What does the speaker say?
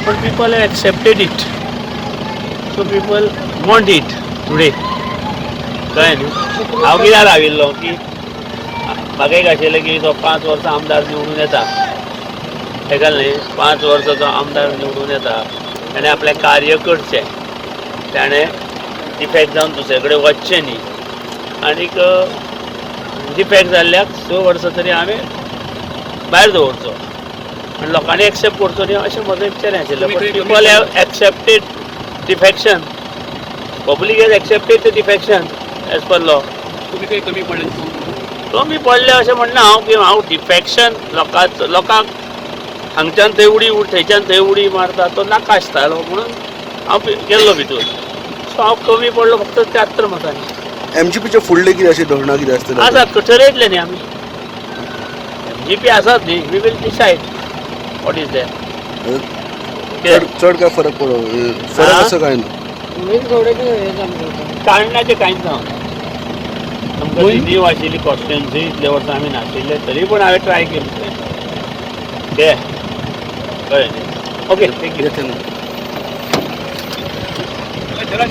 पण people have accepted it, so people want it today. कळ्ळें न्ही? हांव कित्याक राविल्लो की म्हाका एक आशिल्लें की तो 5 वर्सां आमदार निवडून येता, हेका न्ही, 5 वर्सां जो आमदार निवडून येता ताणें आपलें कार्य करचें, ताणें डिफेक्ट जावन दुसरे कडेन वचचें न्ही. आनीक डिफेक्ट जाल्ल्याक 6 वर्सां तरी आमी भायर दवरचो आनी लोकांनी एक्सेप्ट करचो न्ही, अशें म्हजो विचार आशिल्लो. तुमी बट खंय कमी people have accepted defection, public has accepted the defection as per law. तुमी खंय कमी पडले? कमी पडले अशें म्हणना हांव, की हांव डिफेक्शन लोकांक हांगच्यान थंय उडी, थंयच्यान थंय उडी मारता तो नाका आसतालो म्हणून हांव गेल्लो भितूर. सो हांव कमी पडलो फक्त 73 मतांनी. एमजीपीच्या फुडले कितें अशें धोरणां कितें आसतलें? आसा, ठरयतले न्ही आमी. एमजीपी आसात न्ही, we will decide what is that. चड चड काय फरक पडो, फरक हा? असं काय ना? काडण्याचें कांयच ना. आमकां ती नीव आशिल्ली कॉन्स्टिट्युएन्सी, इतले वर्सां आमी नाशिल्ले, तरी पूण हांवें ट्राय केली तें, कळ्ळें न्ही? Okay, thank you. येते ना. चला.